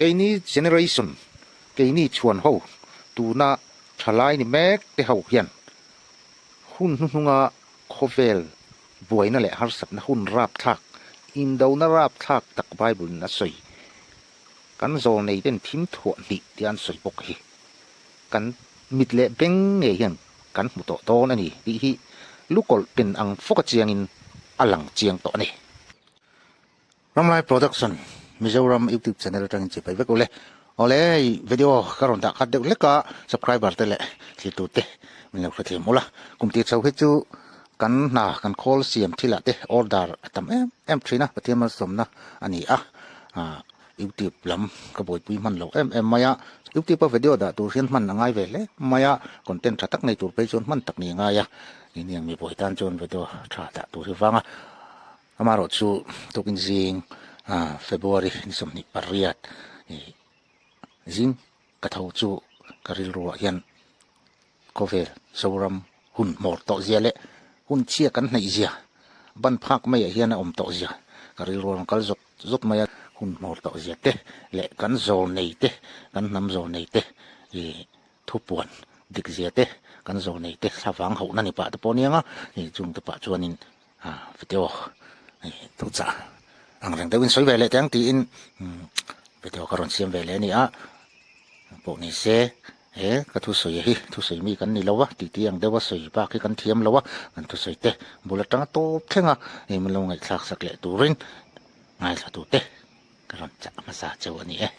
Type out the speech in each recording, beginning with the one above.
Keini generation, keini chhuan ho, tuna thalai ni mek te ho hian hun hnuhnunga khawvel buaina leh harsatna hun rapthlak, indona rapthlak tak Bible in a sawi, kan zawlnei ten thim thuah hnih tia an sawi bawk hi kan mit leh beng ngei hian kan hmu tawh dawn a ni tih hi lukawlh pen ang fawka chiangin a lang chiang tawh a ni. Ramlai Production Mizoram YouTube channel atangin chi pai vek ule. Awle hei video ka rawn dah khat deuh hlek a, subscriber te leh thlir te min lo hrethiam ula. Kum tir chho hi chu kan hna kan khawl siam thilah te order a tam em em thin a, Pathian malsawmna a ni a. YouTube lam ka buaipui hman lo em em mai a, YouTube a video dah tur hian hman a ngai ve hle mai a, content tha tak nei tur phei chuan hman tak ni a ngai a, eng mi buai tan chuan video tha dah tur hi vang a. Amaherawh chu tukin zing February ni 28 zing ka tho chu ka rilruah hian khawvel Zoram hun hmawr tawh zia leh hun chhia kan hnaih zia ban phak maiah hian a awm tawh zia ka rilru a rawn kal zawt zawt mai a. Hun hmawr tawh zia te leh kan zawl nei te kan hnam zawl nei te thupuan dik zia te kan zawl nei te thlavang hauhna ni pah te pawh a nia nga chung te pah chuanin Video thu chah ang reng deuhin sawi ve leh teh ang tiin video ka rawn siam ve leh a ni a, pawh ni se he ka thusawi hi thusawi mi kan ni lo a tih tih ang deuha sawi bak hi kan thiam lo a, kan thusawi te bul atanga tawp thleng a hei min lo ngaihthlak sak leh turin ngaithla tute ka rawn chah hmasa cheu a ni e.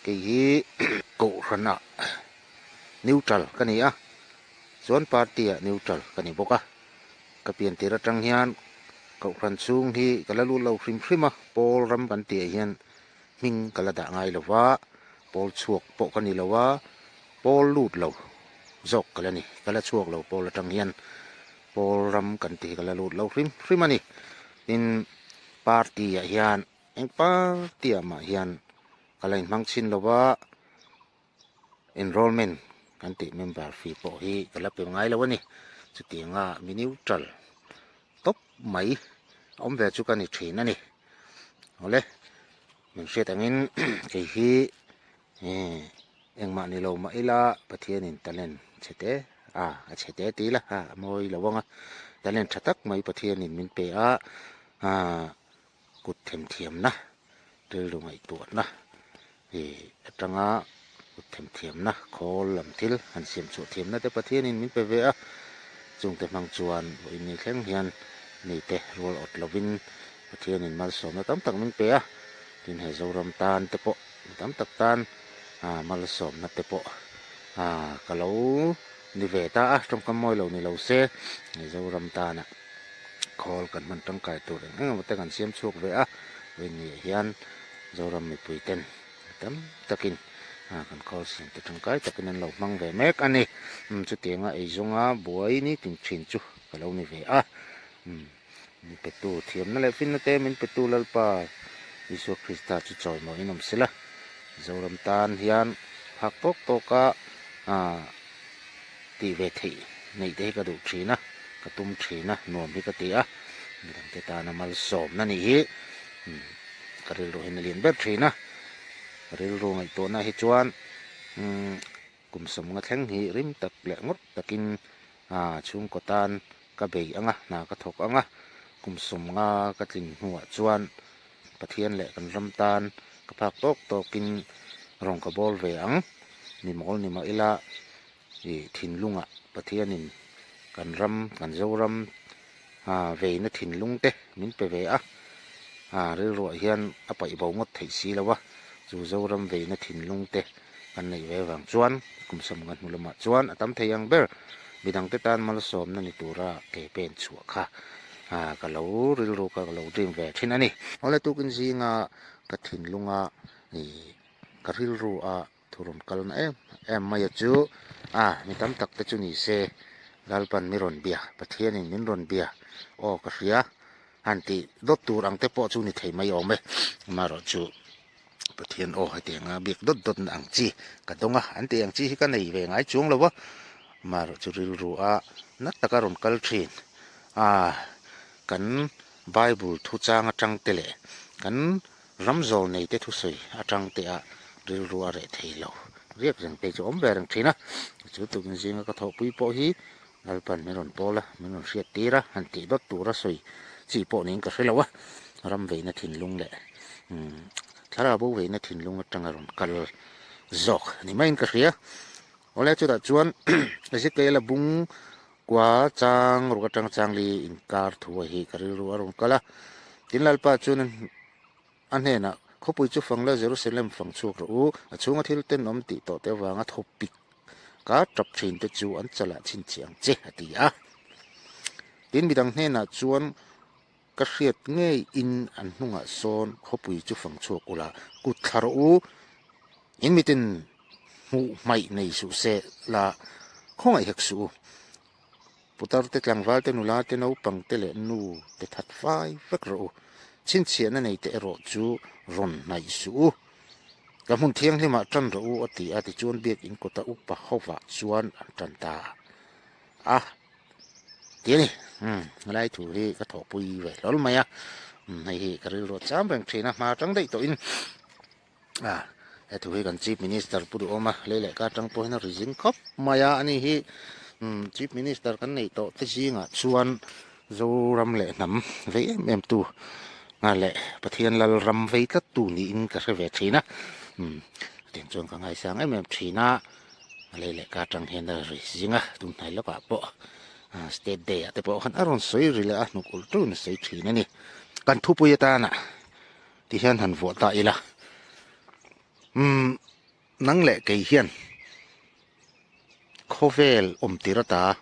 Kei hi Kohhranah neutral ka ni a, chuan party ah neutral ka ni bawk a. Ka pian tir atang hian Kohhran chhung hi ka la lut lo hrim hrim a, pawl ram kan tih ah hian hming ka la dah ngai lo va, pawl chhuak pawh ka ni lo a, pawl lut lo zawk ka la ni, ka la chhuak lo pawl atang hian pawl ram kan tih hi ka la lut lo hrim hrim a ni. Tin, party ah hian Eng party ah mah hian ka la inhmang chhin lo va, enrollment kan tih member fee pawh hi ka la pe ngai lo a ni. Chutianga mi neutral tawp mai awm ve chu ka ni thin a ni. Awle, min hriat angin kei hi engmah ni lo mah ila Pathianin talent chhe te a a chhe te ti ila a mawi lo ang a, talent tha tak mai Pathianin min pe a, Kut themthiamna, rilru ngaihtuahna ih atanga kut themthiamna khawl lam thil han siam chhuah thiamna te Pathianin min pe ve a, chungte hmang chuan vawiin ni thleng hian mite rual awt lovin Pathianin malsawmna tam tak min pe a, tin he Zoram tan te pawh mi tam tak tan malsawmna te pawh ka lo ni ve ta a, tawngkam mawi lo ni lo se he Zoram tana. Khawl kan hman tangkai tur eng eng emaw te kan siam chhuak ve a, vawiin ni ah hian Zoram mipui ten tam takin kan khawl siam te tangkai takin an lo hmang ve mek a ni. Chutianga eizawnga buai ni tin thin chu ka lo ni ve a, min petu thiamna leh finna te min petu Lalpa Isua Krista chu chawimawiin awm sela, Zoram tan hian phak tawk tawka tih ve theih neih te hi ka duh thin a, ka tum thin a, nuam hi ka ti a, midangte tana malsawmna nih hi ka rilru hian a lian ber thin a, ka rilru ngaihtuahna hi chuan kum sawmnga thleng hi rim tak leh ngawt takin chhungkaw tan ka bei ang a, hna ka thawk ang a, kum sawmnga ka tlin hnuah chuan Pathian leh kan ram tan ka phak tawk tawkin rawn ka bawl ve ang, mi mawl ni mah ila ih thinlungah Pathianin kan ram kan Zoram veina thinlung te min pe ve a, rilruah hian a paih bo ngawt theih si lo a, chu Zoram veina thinlung te kan neih ve vang chuan kum sawmnga hnu lamah chuan a tam thei ang ber midangte tan malsawmna ni tura ke pen chhuah kha ka lo rilru ka lo dream ve thin a ni. Awle tukin zinga ka thinlunga ih ka rilru a thu rawn kalna em em mai a chu a mi tam tak te chu ni se Lalpan mi rawn bia Pathianin min rawn bia aw ka hria han tih dawt tur ang te pawh chu ni thei mai awm e amaherawhchu Pathian aw hetiang a biak dawt dawt na ang chi ka dawng a an tih ang chi hi ka nei ve ngai chuang lo va amaherawhchu rilru a nat taka rawn kal thin a kan Bible thu chang atang te leh kan. Ram zawl nei te thusawi atang te ah rilru a reh thei lo. Riak reng phei chu a awm ve reng thin a. Chu tukin zinga ka thawhpui pawh hi Lalpan min rawn pawl a, min rawn hriat tir a, han tih dawt tura sawi chi pawh niin ka hre lo a. Ram veina thinlung leh thlarau bo veina thinlung atanga rawn kal zawk ni maiin ka hria. Awle chutah chuan Ezekiel-a bung kua chang ruk atanga chang li inkar thu a hi ka rilru a rawn kal a. Tin Lalpa chuan a hnenah, Khawpui chu fang la Jerusalem fang chhuak rawh u, a chhunga thil tenawm tih tawh te avanga thawpik ka tap thin te chu an chalah chhinchhiah ang che, a ti a. Tin midang hnenah chuan ka hriat ngei in an hnungah sawn khawpui chu fang chhuak ula, kut thla rawh u, in mitin hmuh hmaih nei suh se la khawngaih hek suh u. Putar te, tlangval te, nula te, naupang te leh nu te that fai vek rawh u. Chhinchhiahna nei te erawh chu rawn hnaih suh u. Ka hmun thianghlimah tan rawh u a ti a, tichuan biakinn kawta upa hovah chuan an tan ta a. Ti a ni. Umm, helai thu hi ka thawhpui ve hlawl mai a. Umm, hei hi ka rilru a cham reng thin a, hma atang daih tawhin a he thu hi kan Chief Minister Pu Duhawma lei leh ka atang pawhin a ri zing khawp mai a, ani hi umm Chief Minister kan neih tawh te zingah chuan Zoram leh hnam vei em em tu nga leh Pathian lal ram vei tlat tu niin ka hre ve thin a. Umm, chutiang chuan ka ngaisang em em thin a. A lei leh ka atang hian a ri zing a, tun hnai lawkah pawh State Day ah te pawh khan a rawn sawi ri leh a, hnuk ulh ṭuin a sawi thin a ni. Kan thupui atana ti hian han vuah ta ila, umm nang leh kei hian khawvel awm tir ata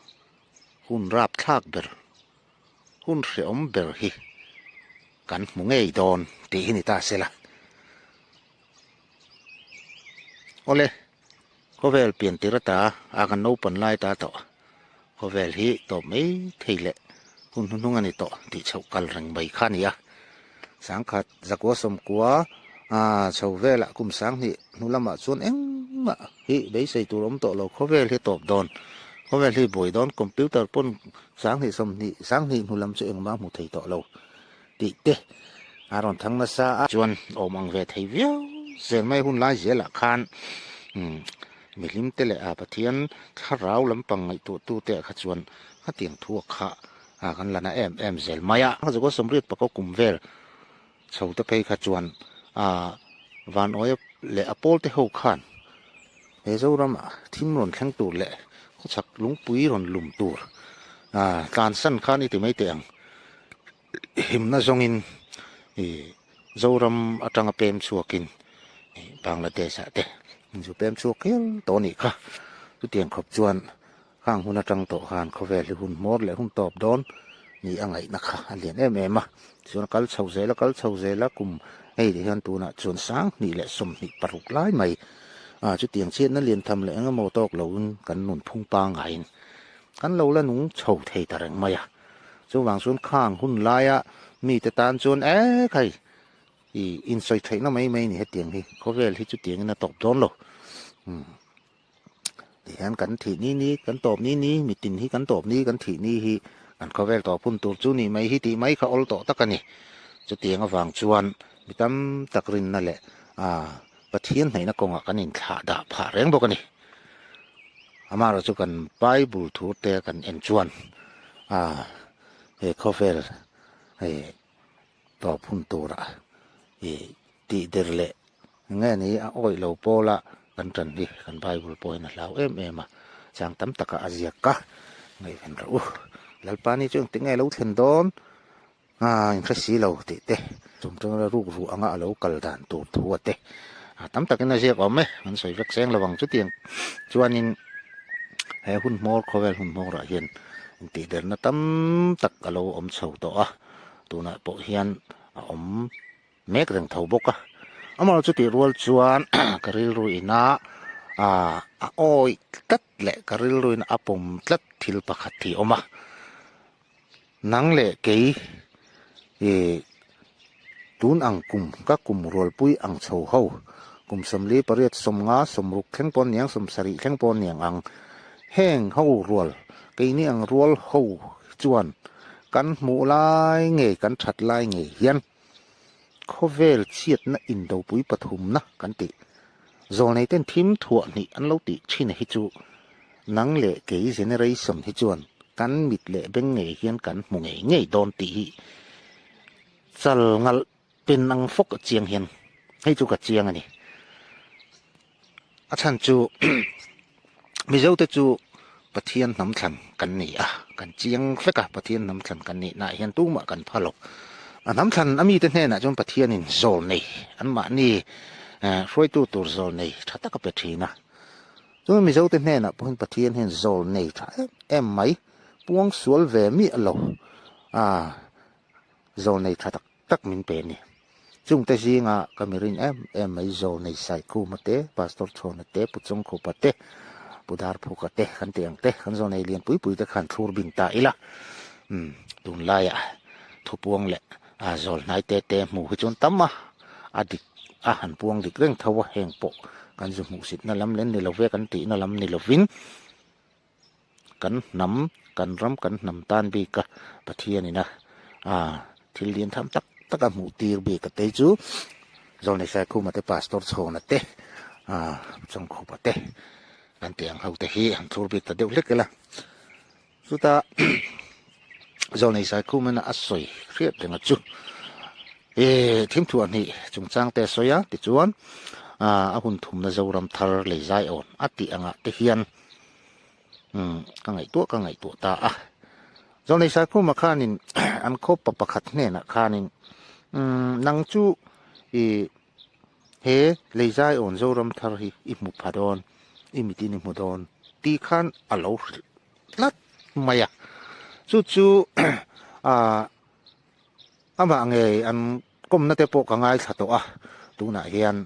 hun rapthlak ber, hun hrehawm ber hi kan hmu ngei dawn tih hi ni ta sela. Awle, khawvel pian tir ata a kan naupan lai ta tawh. Khawvel hi tawp mai thei leh hun hnuhnung a ni tawh tih chhoh kal reng mai kha a ni a. Sangkhat zakua sawmkua chho velah kum sanghnih hnu lamah chuan engmah hi beisei tur awm tawh lo khawvel hi tawp dawn. Khawvel hi buai dawn computer pawn sanghnih sawmhnih sanghnih hnu lam chu engmah a hmu thei tawh lo. Tih te a rawn thang nasa a. Chuan awm ang ve thei viau zel mai hun lai zelah khan mihlim te leh a Pathian thlarau lampang ngaihtuah tu te ah kha chuan khatiang thu a kha a kan la na em em zel mai a. Zukua sawmriat pakaw kum vel chho te phei kha chuan a van awia leh a pawl te ho khan he Zoram ah thim rawn thleng tur leh khawchhak lungpui rawn lum tur a tlansan khan i ti mai teh ang. Himna zawngin ih Zoram atanga pem chhuakin ih Bangladesh ah te zu pem chhuak hial tawh a nih kha. Chutiang khawp chuan khang hun atang tawh khan khawvel hi hun hmawr leh hun tawp dawn ni a ngaihna kha a lian em em a. Tichuan a kal chho zel a kal chho zel a kum hei ti hian tunah chuan sanghnih leh 26 lai mai ah chutiang chhiatna lian tham leh eng emaw tawk loin kan nunphung pangaiin kan lo la nung chho thei ta reng mai a. Chuvang chuan khang hun laia mite tan chuan e khai i insawi theihna mai mai a ni hetiang hi khawvel hi chutiangin a tawp dawn lo. Umm tihian kan thih ni ni kan tawp ni ni mitin hi kan tawp ni kan thih ni hi kan khawvel tawp hun tur chu nih mai hi tih mai kha awl tawh tak a ni. Chutiang avang chuan mi tam tak rinna leh ah Pathian hnaihna kawngah kan inthlah dah phah reng bawk a ni. Amaherawh chu kan Bible thu te kan en chuan ah he khawvel hei tawp hun turah ih tih der leh nge ni a awih lo pawla kan tan hi kan Bible pawhin a hlau em em a, chang tam takah a ziak a, ngaihven rawh u. Lalpa ni chu engtin nge lo thlen dawn? A inhre si lo tih te, chung tanga ruk ruh anga a lo kal dan tur thu a te a tam takin a ziak awm e, an sawi vek seng lo ang chutiang chuanin he hun hmawr khawvel hun hmawrah hian intihderna tam tak a lo awm chho tawh a, tunah pawh hian a awm mek reng tho bawk a, amaherawhchu chutih rual chuan ka rilru ina ah a awih tlat leh ka rilru in a pawm tlat thil pakhat hi a awm a. Nang leh kei ih tun ang kum ka kum rualpui ang chho ho kum 48 50 60 thleng pawh niang 70 thleng pawh niang ang heng ho rual keini ang rual ho chuan kan hmuh lai ngei kan that lai ngei hian. Khawvel chhiatna indopui pathumna kan tih. Zawlneiten thim thuah hnih an lo tih thin hi chu nang leh kei generation hi chuan kan mit leh beng ngei hian kan hmu ngei ngei dawn tih hi chal ngalh pen ang fawk a chiang hian hei chu ka chiang a ni. A chhan chu Mizote chu Pathian hnam thlan kan ni a, kan chiang vek a, Pathian hnam thlan kan nih naah hian tumah kan pha lo. A hnam thlan a mite hnenah chuan Pathianin zawl nei, anmahni hruaitu tur zawl nei tha tak a pe thin a. Chuan Mizote hnenah pawhin Pathian hian zawl nei tha em em mai, puang sual ve miah lo a zawl nei tha tak tak min pe a ni. Chungte zinga ka mi rin em em mai Zawnei Saikhuma te, Pastor Chhawna te, Pu Chawngkhupa te, Pu Darphuka te kan tih ang te, kan Zawnei lian pui pui te khan thlur bing ta ila. Umm tunlaiah thupuang leh a zawl hnai te te hmuh hi chuan tam a, a dik a han puang dik reng tho a, heng pawh kan zu hmuhsitna lam leh ni lo ve kan tihna lam ni lovin, Kan hnam, kan ram, kan hnam tan bik a Pathianin a thil lian tham tak tak a hmuh tir bik a tei chu Zawlnei Saikhuma te Pastor Chhawna te Chawngkhupa te kan tih ang ho te hi han thlur bik ta deuh hlek ila. Chuta Zawlnei Saikhumana a sawi hriat reng a chu thimthuah hnih chungchang te a sawi a tichuan a hun thumna Zoram thar lei zaiawn a tih angah te hian Umm ka ngaihtuah ka ngaihtuah ta a. Zawlnei Saikhuma khanin an khawpa pakhat hnenah khanin umm nang chu i he Leizaiawn Zoram thar hi i hmu pha dawn, i mitin i hmu dawn tih khan a lo hrilh tlat mai a. Chu chu ah amah ngei an kawmna te pawh ka ngaithla tawh a, tunah hian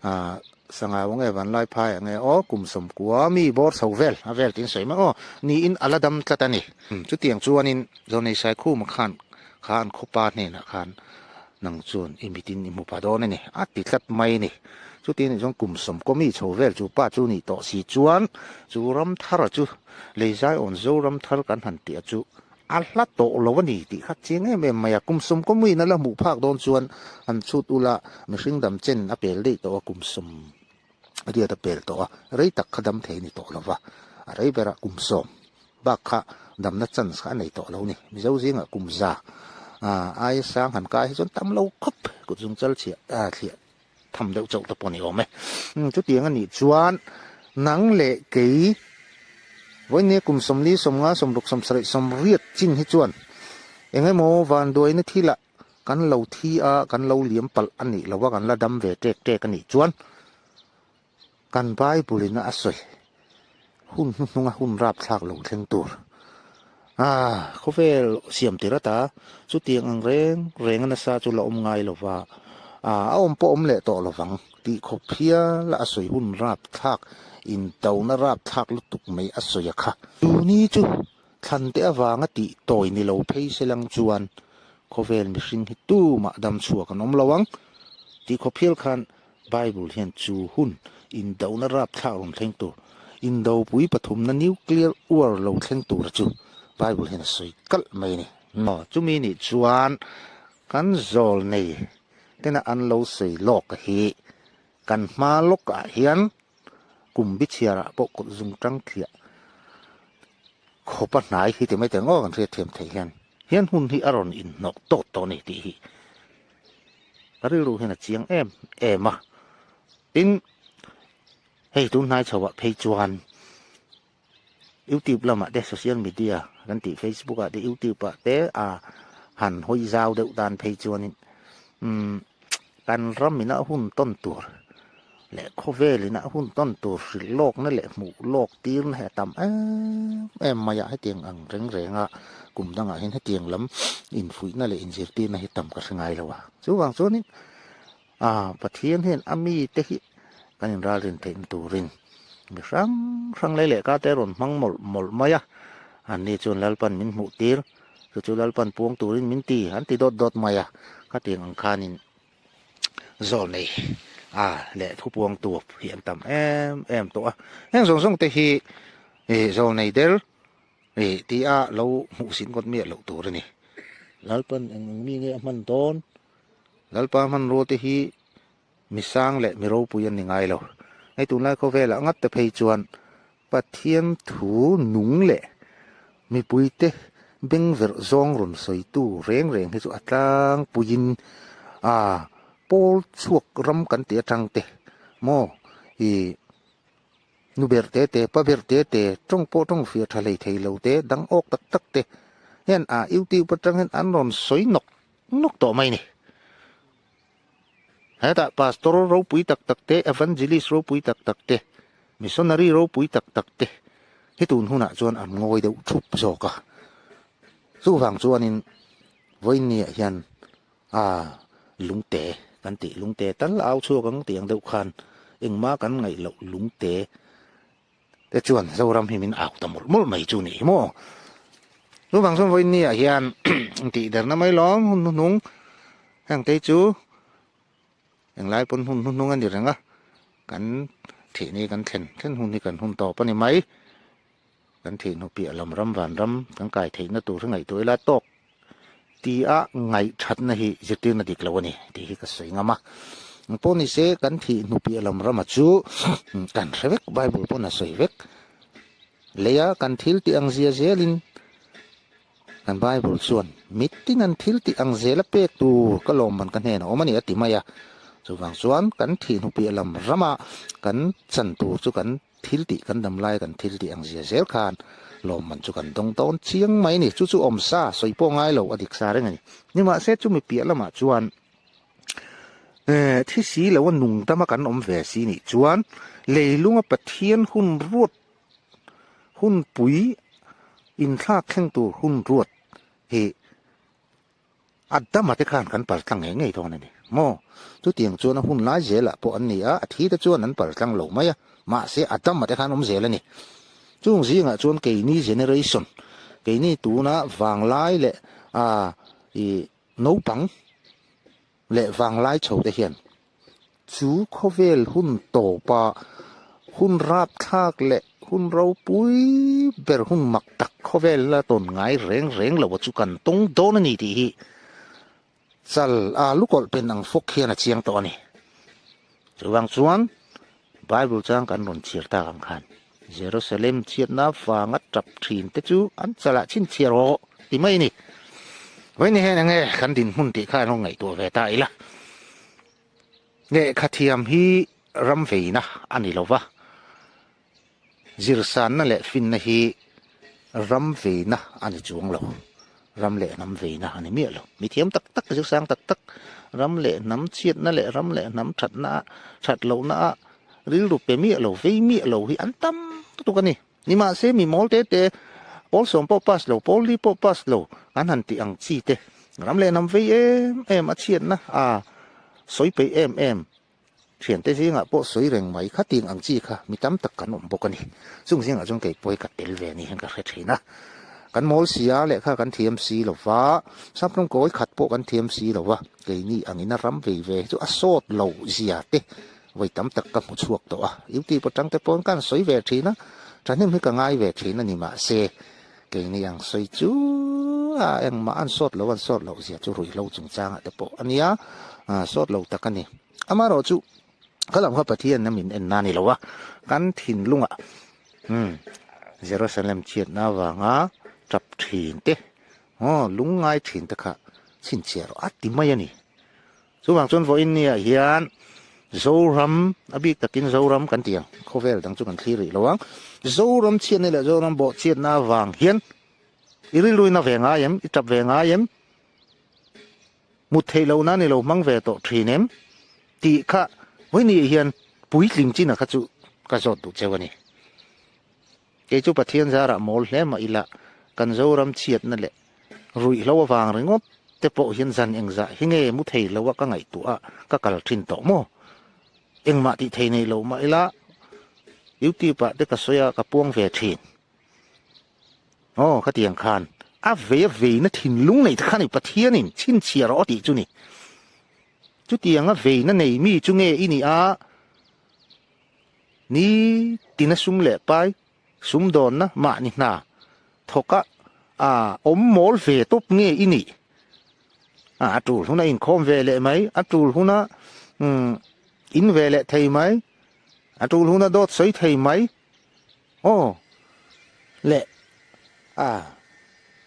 ah sangau nge vanlai phai ang nge aw kum sawmkua mi bawr chho vel a vel tiin sawi mai aw niin a la dam tlat a ni. Chutiang chuanin Zawnei Saikhuma khan kha an khawpa hnenah khan nang chuan i mitin i hmu pha dawn a ni a ti tlat mai a ni. Chutiang nih chuan kum sawmkaw mi chho vel chu pa chu nih tawh si chuan chu ram thara chu Leizaiawn Zoram thar kan han tih a chu A hla tawh lo a ni tih kha chiang em em mai a, kum sawmkaw muin a la hmuh phak dawn chuan han chhut ula mihring dam chen a pel daih tawh a, kum sawm riat a pel tawh a, rei tak kha dam thei a ni tawh lo va, a rei berah kum sawm bak kha damna chance kha a nei tawh lo a ni. Mizo zingah kum za aia sang han kai hi chuan tam lo khawp kut zung chal chhiah thliah tham deuh chauh te pawh a ni awm e. Chutiang a nih chuan nang leh kei vawinia kum 40, 50, 60, 70, 80 chin hi chuan eng emaw vanduaina thilah kan lo thi a, kan lo liam palh a nih lo a, kan la dam ve tek tek a nih chuan kan Bible in a sawi hun hnuhnunga hun rapthlak lo thleng tur a khawvel siam tir ata chutiang ang reng reng a nasa chu la awm ngai lo va, a awm pawh awm leh tawh lo vang tih khawp hial a sawi hun rapthlak intona rapthlak lutuk mai a sawi a kha. Tuni chu thlan te avanga tih tawi ni lo phei se lang chuan khawvel mihring hi tumah dam chhuak an awm lo ang tih khawp hial khan Bible hian chu hun indona rapthlak rawn thleng tur, indopui pathumna nuclear war lo thleng tura chu Bible hian a sawi kalh mai a ni. Maw chumi nih chuan kan zawl nei tena an lo sawi lawk hi kan hma lawkah hian kum bichhiarah pawh kut zung tang thliah khawpa hnai hi ti mai teh ang aw kan hriatthiam theih hian hian hun hi a rawn inhnawh tawt tawh a ni tih hi. Ka rilru hian a chiang em em a, tin hei tun hnai chho ah phei chuan youtube lamah te social media kan tih facebook ah te youtube ah te a han hawi zau deuh tan phei chuanin umm kan ram ina hun tawn tur leh khawvel ina hun tawn tur hrilh lawkna leh hmuh lawk tirna hi a tam em em mai a hetiang ang reng reng a kum dangah hian hetiang lam infuihna leh inzirtirna hi tam ka hre ngai lo a chuvang chuanin ah Pathian hian a mite hi kan inralrin theihna turin mi hrang hrang lei leh ka te rawn hmang mawlh mawlh mai a anni chuan Lalpan min hmuh tir chu chu Lalpan puang turin min ti an ti dawt dawt mai a khatiang ang khanin zawl nei a leh thupuang tuap hi an tam em em tawh a heng zawng zawng te hi ih zawl nei der ih tia lo hmuh sin ngawt miah loh tur a ni lalpan eng eng mi nge a hman dawn. Lalpa hmanrua te hi mi sang leh mi ropui an ni ngai lo. Hei tunlai khawvelah ngat te phei chuan Pathian thu nung leh mipuite bengverh zawng rawn sawitu reng reng hi chu a tlangpuiin a pawl chhuak ram kan tih atang te maw ih Nu ber te te, pa ber te te, tawng pawh tawng fiah tha hlei thei lo te, dang awk tak tak te hian a YouTube atang hian an rawn sawi nawk nawk tawh mai a ni. Hetah pastor ropui tak tak te, evangelist ropui tak tak te, missionary ropui tak tak te hi tun hunah chuan an ngawi deuh thup zawk a. Chuvang chuanin vawiinniah hian A, lungte kan tih, lungte tal au chhuak ang tih ang deuh khan engmah kan ngaih loh lungte te chuan Zoram hi min au ta mawlh mawlh mai chu nih hi maw. Chuvang chuan vawiin ni ah hian tih derna mai lawm hun hnuhnung heng te chu englai pawn hun hnuhnung a ni reng a, kan thih ni kan thlen thlen hun hi kan hun tawp a ni mai. Kan thih hnu piah lam ram van ram kan kai theihna tur hi ngaihtuah ila tawk tia ngaihthatna hi zirtirna dik lo a ni tih hi ka sawi ngam a. Engpawh ni se kan thih hnu piah lam rama chu kan hre vek, Bible pawn a sawi vek. Leia kan thil tih ang zia zelin kan Bible chuan mitin an thil tih ang zela pek tur ka lawmman ka hnenah awm a ni a ti mai a. Chuvang chuan kan thih hnu piah lam rama kan chan tur chu kan Thil tih kan dam lai kan thil tih ang zia zel khan lawmman chu kan dawng dawn chiang mai a ni. Chu chu awm sa, sawi pawh ngai lo, a dik sa reng a ni. Nimahse chumi piah lamah chuan thi si lo a nung dama kan awm ve si nih chuan leilunga Pathian hun ruat hunpui inthlak thleng tur hun ruat hi A dama te khan kan pal tlang ngei ngei dawn a ni maw? Chutiang chuan a hun lai zelah pawh an ni a, a thi te chuan an pal tlang lo mai a, mahse a dama te khan awm zel a ni. Chung zingah chuan keini generation, keini tuna vanglai leh a i naupang leh vanglai chho te hian Chu khawvel hun tawpa hun rapthlak leh hun ropui ber hun mak tak khawvel la tawn ngai reng reng lo a chu kan tawng dawn a ni tih hi chal a lukawlh pen ang fawk hian a chiang tawh a ni. Chuvang chuan Bible chang kan rawn chhiar tak ang khan Jerusalem chhiatna vanga tap thin te chu an chalah chhinchhiar rawh ti mai a ni. Vawiin hian enge kan dinhmun tih kha an rawn ngaihtuah ve ta ila. Lehkha thiam hi ram veina a ni lo va, zirsanna leh finna hi ram veina a ni chuang lo, ram leh hnam veina a ni miah lo. Mi thiam tak tak, zirsang tak tak, ram leh hnam chhiatna leh ram leh hnam thatna that lohna a rilru pe miah lo, vei miah lo hi an tam lutuk a ni. Nimahse mi mawl te te, pawl sawm pawh pass lo, pawl li pawh pass lo an han tih ang chi te, ram leh hnam vei em em a chhiatna a sawi peih em em, thiante zingah pawh sawi reng mai kha ting ang chi kha mi tam tak kan awm bawk a ni. Chung zingah chuan kei pawh hi ka tel ve ni hian ka hre thin a. Kan mawl si a, lehkha kan thiam si lo va, saphlum kawi khat pawh kan thiam si lo va, keini angin a ram vei ve hi chu a sawt lo zia te Vawi tam tak ka hmu chhuak tawh a, YouTube atang te pawn ka han sawi ve thin a, thahnem hi ka ngai ve thin a ni mahse keini ang sawi chu a engmah an sawt lo an sawt loh zia chu ruihhlo chungchangah te pawh a nia, sawt lo tak a ni. Amaherawh chu ka lam kha Pathian a min en na a ni lo a, kan thinlungah umm Jerusalem chhiatna avanga tap thin te, aw lungngai thin te kha chhinchhiah rawh a ti mai a ni. Chuvang chuan vawiin niah hian Zoram, a bik takin Zoram kan ti ang, khawvel dang chu kan thlir rih lo ang, Zoram chhiatna leh Zoram bawh chhiatna avang hian i rilruina ve ngai em, i tap ve ngai em, mut theih lohna ni lo hmang ve tawh thin em tih kha vawiin niah hian puitling china kha chu ka zawt duh cheu a ni. Kei chu Pathian zarah mawl hle mah ila, kan Zoram chhiatna leh ruihhlo avang ringawt te pawh hian zan engzah hi nge mu thei lo a ka ngaihtuah a, ka kal thin tawh maw? Engmah tih thei nei lo mah ila, YouTube ah te ka sawi a, ka puang ve thin. Aw, khatiang khan a vei a veina thinlung nei te kha ni Pathianin chhinchhiah rawh a tih chu ni. Chutiang a veina nei mi chu nge i nih a? Ni tina sum leh pai, sum dawnna mahni hna thawka a awm mawl ve tawp nge i nih? A tul huna inkhawm ve leh mai, a tul huna umm in ve leh thei mai, a tul huna dawt sawi thei mai. Aw leh a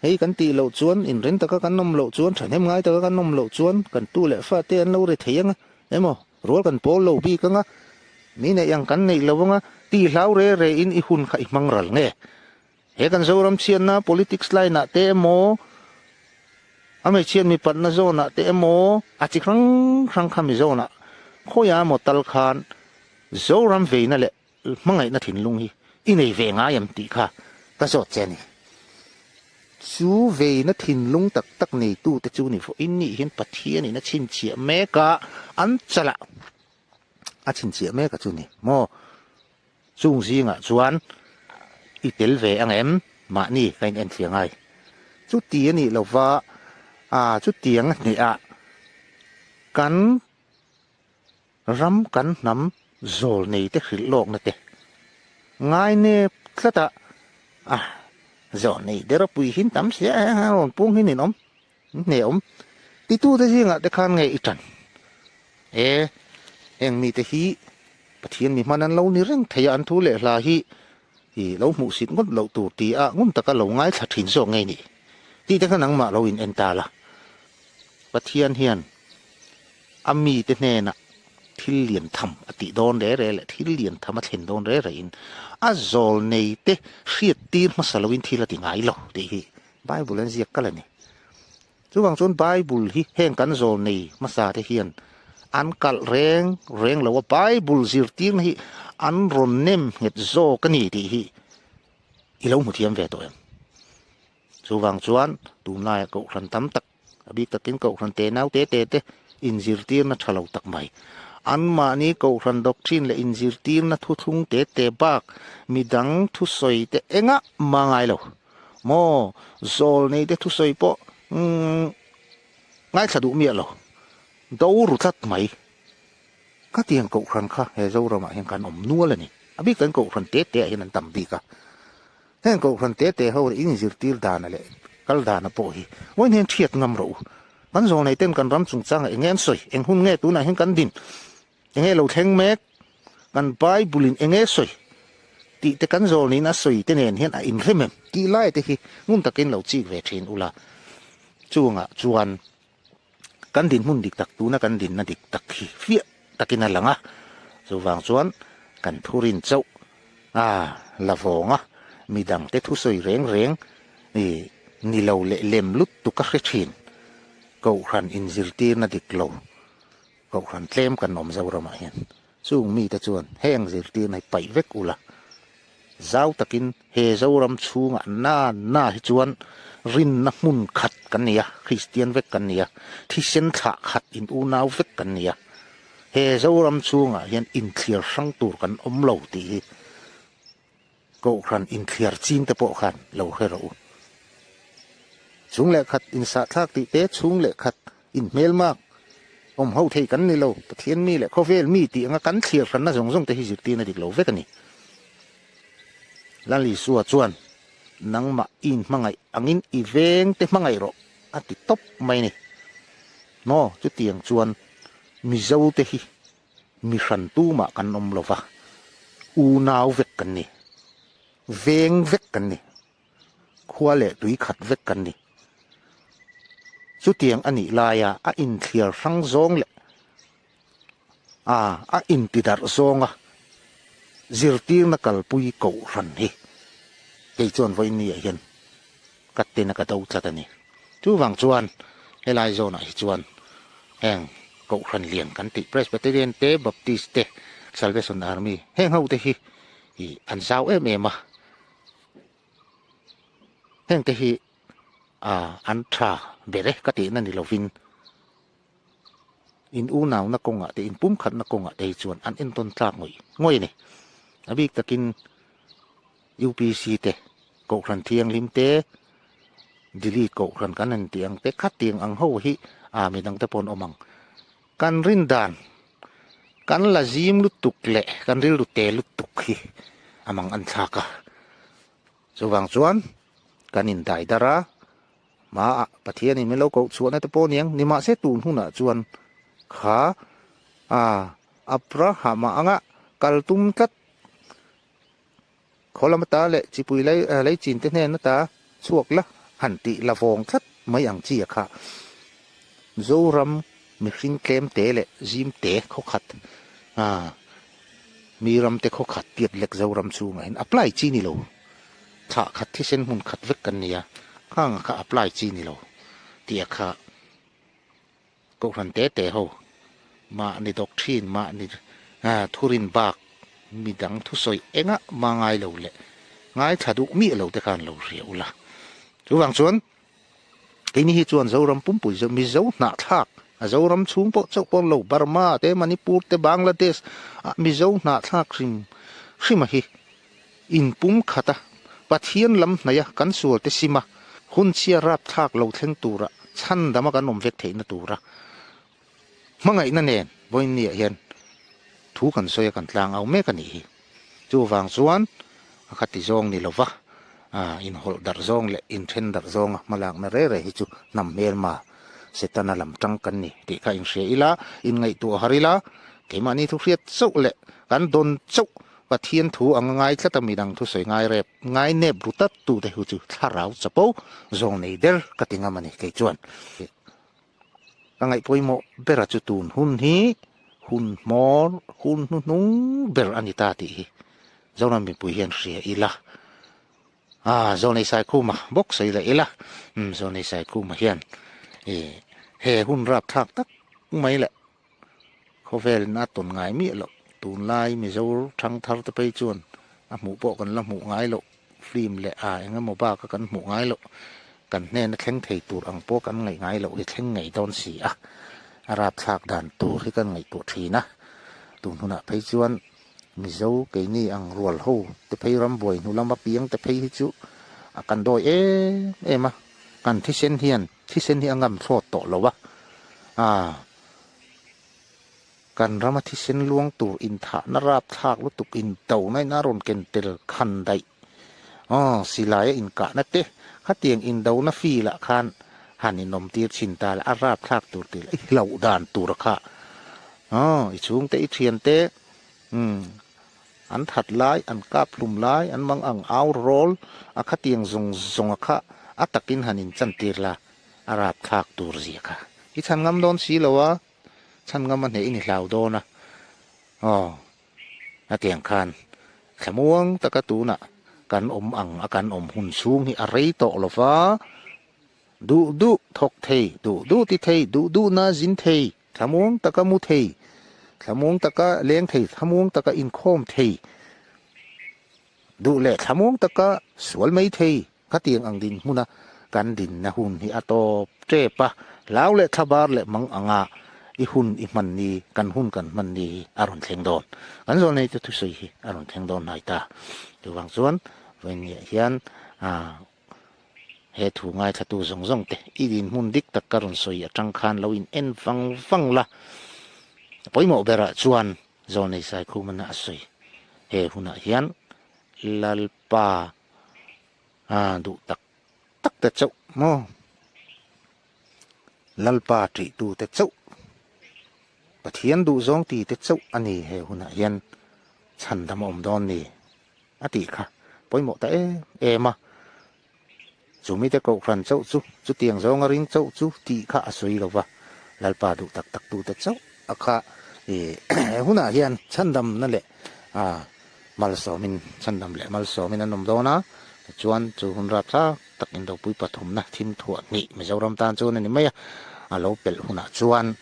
hei kan tih loh chuan inrem taka kan awm loh chuan thahnem ngai taka kan awm loh chuan kan tu leh fate an lo re thei ang a emaw rual kan pawl lo bik ang a mi neih ang kan neih lo ang a tih hlau re re in i hun kha i hmang ral nge. He kan Zoram chhiatna politics line ah te emaw a hmeichhiat mipatna zawn ah te emaw a chi hrang hrang kha mi zawn ah khawiah emaw tal khan Zoram veina leh hmangaihna thinlung hi i nei ve ngai em tih kha ka zawt che a ni. Chu veina thinlung tak tak neitute chu ni vawiin nih hian Pathianin a chhinchhiah mek a, an chalah a chhinchhiah mek a chu ni maw? Chung zingah chuan i tel ve ang em? Mahni ka in enthliah ngai. Chuti a nih lova, a chutiang a hnehah kan Ram kan hnam zawl nei te hrilh lawkna te ngai nep tlat a, a zawl nei der a pui hin tam sia a rawn pung hi ninawm hneawm titu te zingah te khan nge i tan e heng mite hi Pathian mi hman an lo ni reng thei a an thu leh hla hi i lo hmuhsit ngawt loh tur ti a ngun taka lo ngaithla thin zawk nge ni tih te kha nangmah lo in en ta la Pathian hian A mite hnenah thil lian tham a tih dawn re re leh thil lian tham a thlen dawn re re in a zawl nei te hriat tir hmasa loin thil a ti ngai lo tih hi Bible an ziak kal a ni. Chuvang chuan Bible hi heng kan zawl nei hmasa te hian an kalh reng reng lo a, Bible zirtirna hi an rawn nem nghet zawk a ni tih hi i lo hmu thiam ve tawh em? Chuvang chuan tunlaiah kohhran tam tak A bik takin Kohhran te nau te te te inzirtirna tha lo tak mai. Anmahni Kohhran doctrine leh inzirtirna thuthlung te te bak midang thusawi te engah mah ngai lo. Maw zawl nei te thusawi pawh ngaithla duh miah lo. Do ru tlat mai. Khatiang Kohhran kha he Zoramah hian kan awm nual a ni. A bik takin Kohhran te te ah hian an tam bik a. Heng Kohhran te te ho leh inzirtir dana leh kal dana pawh hi vawiin hian thiat ngam rawh u. Kan zawlnei ten kan ram chungchangah eng nge an sawi? Eng hun nge tunah hian kan din? Eng nge lo thleng mek? Kan Bible in eng nge sawi? Tih te kan zawlneiin a sawi te nen hian a inrem em? Tih lai te hi ngun takin lo chik ve thin ula. Chungah chuan kan dinhmun dik tak tuna kan dinna dik tak hi fiah takin a lang a, chuvang chuan kan thurin chauh a la vawng a, midangte thusawi reng reng ih ni lo leh lem lutuk a hre thin. Kohhran inzirtirna dik lo, kohhran tlem kan awm Zoramah hian chung mite chuan heng zirtirna hi paih vek ula, Zau takin he Zoram chhungah na na hi chuan rinna hmun khat kan ni a, Kristian vek kan ni a, thisen thlah khat in unau vek kan ni a. He Zoram chhungah hian inthliar hrang tur kan awm lo tih hi Kohhran inthliar chin te pawh khan lo hre rawh u. Chhung leh khat insahthlak tih te, chhung leh khat inhmelmak awm ho thei kan ni lo, Pathian mi leh khawvel mi tih anga kan thlir hranna zawng zawng te hi zirtirna dik lo vek a ni. Lal Isua chuan, Nangmah i inhmangaih angin i veng te hmangaih rawh a ti tawp mai a ni. Maw, chutiang chuan Mizo te hi mi hran tumah kan awm lo va, unau vek kan ni, veng vek kan ni. Khua leh tui khat vek kan ni. Chutiang a nih laia a inthliar hrang zawng leh a a intidarh zawnga zirtirna kalpui kohhran hi kei chuan vawiinniah hian ka tena ka do tlat a ni. Chuvang chuan helai zawnah hi chuan heng kohhran lian kan tih Presbyterian te, Baptist te, Salvation Army heng ho te hi an zau em em a. Heng te hi an tha ber e ka tihna ni lovin in unauna kawngah te in pumkhatna kawngah te hi chuan an entawn tlak ngawih ngawih a ni. A bik takin UPC te Kohhran Thianghlim te Delete Kohhran kan han tih ang te khatiang ang ho hi a midang te pawh an awm ang. Kan rin dan kan la zim lutuk leh kan rilru te lutuk hi a mang an thlak a. Chuvang chuan kan indai dar a, Hmaah Pathianin min lo koh chhuahna te pawh niang, nimahse tun hunah chuan kha a Abrahama anga kal tum tlat khaw lam ata leh chipui lei lei chin te hnen ata chhuak la han tih la vawng tlat mai ang chi a kha. Zoram mihring tlem te leh zim te khawkhat a mi ram te khawkhat tiat lek Zoram chhungah hian apply chi ni lo. Thlah khat thisen hmun khat vek kan nia, khanga kha apply chi ni lo tih a kha Kohhran te te ho mahni dawk thin mahni thurin bak midang thusawi engah mah ngai lo leh ngaithla duh miah lo te khan lo hria ula. Chuvang chuan keini hi chuan Zoram pumpui Mizo hnahthlak a Zoram chhung pawh chauh pawn lo Burma te Manipur te Bangladesh ah Mizo hnahthlak hrim hrima hi inpum khat a, Pathian lam hnaih a kan sual te sim a, hun chhia rapthlak lo thleng tura chhandam a kan awm vek theihna tura hmangaihna nen vawiinniah hian thu kan sawi a kan tlang au mek a nih hi. Chuvang chuan a khati zawng ni lova inhawlh darh zawng leh inthen darh zawnga hmalakna reh reh hi chu hnam hmelma Setana lam tang kan ni tih kha inhria ila, inngaihtuah har ila, keimahni thu hriat chauh leh kan dawn chauh Pathian thu anga ngai tlat a midang thusawi ngai rep ngai nep ru tat tu te hu chu thlarau chapo zawng nei der ka ti ngam a ni kei chuan. Ka ngaih pawimawh ber a chu tun hun hi hun hmawr hun hnuhnung ber a ni ta tih hi Zoram mipui hian hria ila ah Zawnei Saikhuma bawk sawi leh ila umm Zawnei Saikhuma hian ih he hun rapthlak tak mai leh Khawvelin a tawn ngai miah loh. Tunlai Mizo thangthar te phei chuan a hmuh pawh kan la hmuh ngai loh. Film leh a eng emaw baka kan hmuh ngai loh. Kan hnena thleng thei tur ang pawh kan ngaih ngai loh hi thleng ngei dawn si a. A rapthlak dan tur hi kan ngaihtuah thin a. Tun hunah phei chuan Mizo keini ang rual ho te phei rambuai hnu lama piang te phei hi chu a kan dawi em em a. Kan thisen hian thisen hi a ngam thlawt tawh lo a. Aa. Kan rama thisen luang tur inthahna rapthlak lutuk indona in a rawn ken tel khan daih. Aw, silaia inkahna te, khatiang indona feel ah khan han inawm tir chhin ta la, a rapthlak tur tih lah i hlauh dan tur kha. Aw, i chhungte i thiante, umm, an that lai, an kap hlum lai, an mang ang au rawl a khatiang zawng zawng a kha a takin han inchantir la, A rapthlak tur zia kha. I chhan ngam dawn si lo a, chhan ngam a hneh in i hlau dawn a. Aw, a tiang khan thlamuang taka tunah kan awm ang a kan awm hun chhung hi a rei tawh lo va, duh duh thawk thei, duh duh ti thei, duh duh na zin thei, thlamuang taka mu thei, thlamuang taka leng thei, thlamuang taka inkhawm thei, duh leh thlamuang taka sual mai thei. Khatiang ang dinhmuna kan dinna hun hi a tawp tep a, hlau leh thlabar leh mang anga i hun i hman ni, kan hun kan hman ni hi a rawn thleng dawn. Kan zawlneite thusawi hi a rawn thleng dawn hnai ta. Chuvang chuan vawiinniah hian he thu ngaithlatu zawng zawng te i dinhmun dik tak ka rawn sawi atang khan lo in en vang vang la. A pawimawh berah chuan Zawlnei Saikhumana a sawi he hunah hian Lalpa A duh tak tak te chauh maw? Lalpa ṭihtu te chauh, Pathian duhzawng ti te chauh a ni he hunah hian chhandam a awm dawn ni a tih kha pawimawh ta em em a. Chumi te kohhran chauh chu chutiang zawnga ring chauh chu tih kha a sawi lo va, Lalpa duh tak tak tu te chauh a kha he hunah hian chhandamna leh Malsawmin, chhandam leh malsawmin an awm dawn a, tichuan chu hun rapthlak tak indopui pathumna thim thuah hnih Mizoram tan chuan a ni mai a, a lo pelh hunah chuan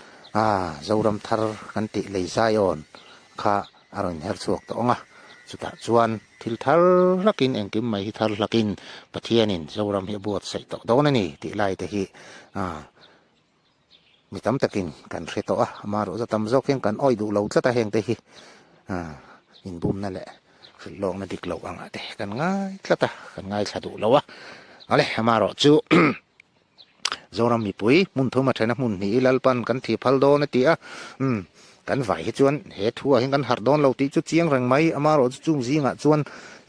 Zoram thar kan tih lei Zion kha a rawn inher chhuak tawh ang a, chutah chuan thil thar hlakin engkim mai hi thar hlakin Pathianin Zoram hi a buatsaih tawh dawn a ni tih lai te hi Mi tam takin kan hre tawh a, amaherawhchu tam zawk hian kan awih duh lo tlat a heng te hi inbumna leh hrilhlawkna dik loh angah te kan ngai tlat a, kan ngaithla duh lo a. Awle, amaherawhchu Zoram mipui hmun thum a then a hmun hnih i Lalpan kan thi phal dawn a ti a, umm. Kan vai hi chuan he thu ah hian kan harh dawn lo tih chu chiang reng mai, amaherawh chu chung zingah chuan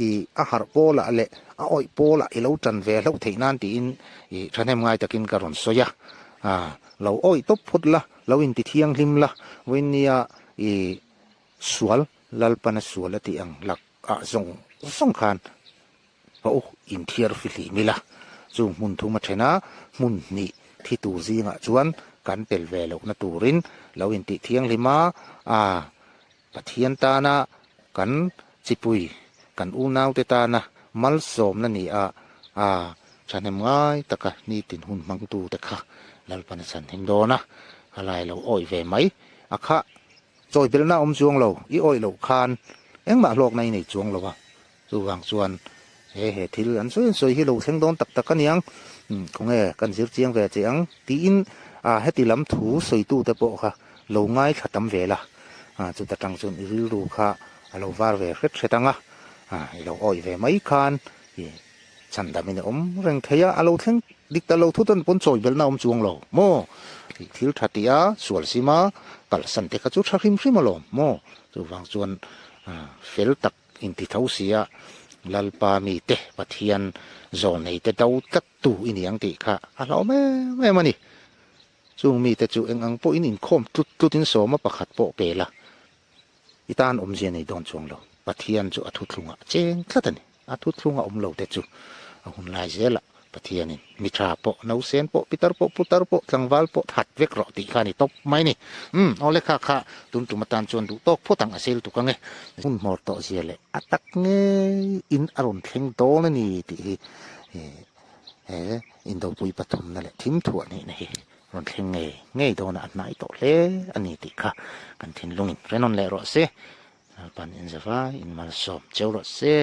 ih a harh pawlah leh a awih pawlah i lo tan ve hlauh theih nan tiin ih thahnem ngai takin ka rawn sawi a, ah lo awih tawp phawt la, lo inti thianghlim la, vawinia ih sual Lalpana sual a tih ang lak ah zawng zawng khan Ka u inthiar fihlim ila, chung hmun thum a then a, hmun hnih thi tur zingah chuan kan tel ve lohna turin lo intih thianghlim a, a Pathian tana kan chipui, kan unaute tana malsawmna ni a, a thahnem ngai taka nitin hun hmangtute kha Lalpan a chhan him dawn a, ka lai lo awih ve mai a kha chawi belhna a awm chuang lo, i awih loh khan engmah hlawkna i nei chuang lo a. Chuvang chuan he he thil an sawi an sawi hi lo thleng dawn tak tak a niang, khawnge kan zir chiang ve che ang tiin heti lam thu sawitute pawh kha lo ngaithla tam ve la, chuta tang chuan i rilru kha a lo var ve hret hret ang a, i lo awih ve mai khan chhan damin i awm reng thei a, a lo thleng dik ta lo thut an pawn chawi belhna a awm chuang lo maw? Thil tha tih a sual sim a kalsan te kha chu tha hrim hrim alawm maw? Chuvang chuan fel tak Inti tho sia, Lalpa mite Pathian zawlneite do tlat tu i ni ang tih kha a hlauhawm em em a ni. Chung mite chu eng ang pawhin inkhawm tlut tlutin sawma pakhat pawh pe la, i tan awmzia nei dawn chuang lo. Pathian chu a thuthlungah cheng tlat a ni. A thuthlunga awm lo te chu a hun lai zelah Pathianin mi tha pawh, nausen pawh, pitar pawh, putar pawh, tlangval pawh that vek rawh tih kha a ni tawp mai ni. Umm, awle kha kha tun tum atan chuan duh tawk phawt ang a sel tuk ang e. Hun hmawr tawh zia leh a tak ngei in a rawn thleng dawn a ni tih hi he Indopui pathumna leh thimthuah nihna hi rawn thleng ngei ngei dawn a, a hnai tawh hle a ni tih kha kan thinlungin hre nawn leh rawh se. Lalpan inzavai inmalsawm cheu rawh se.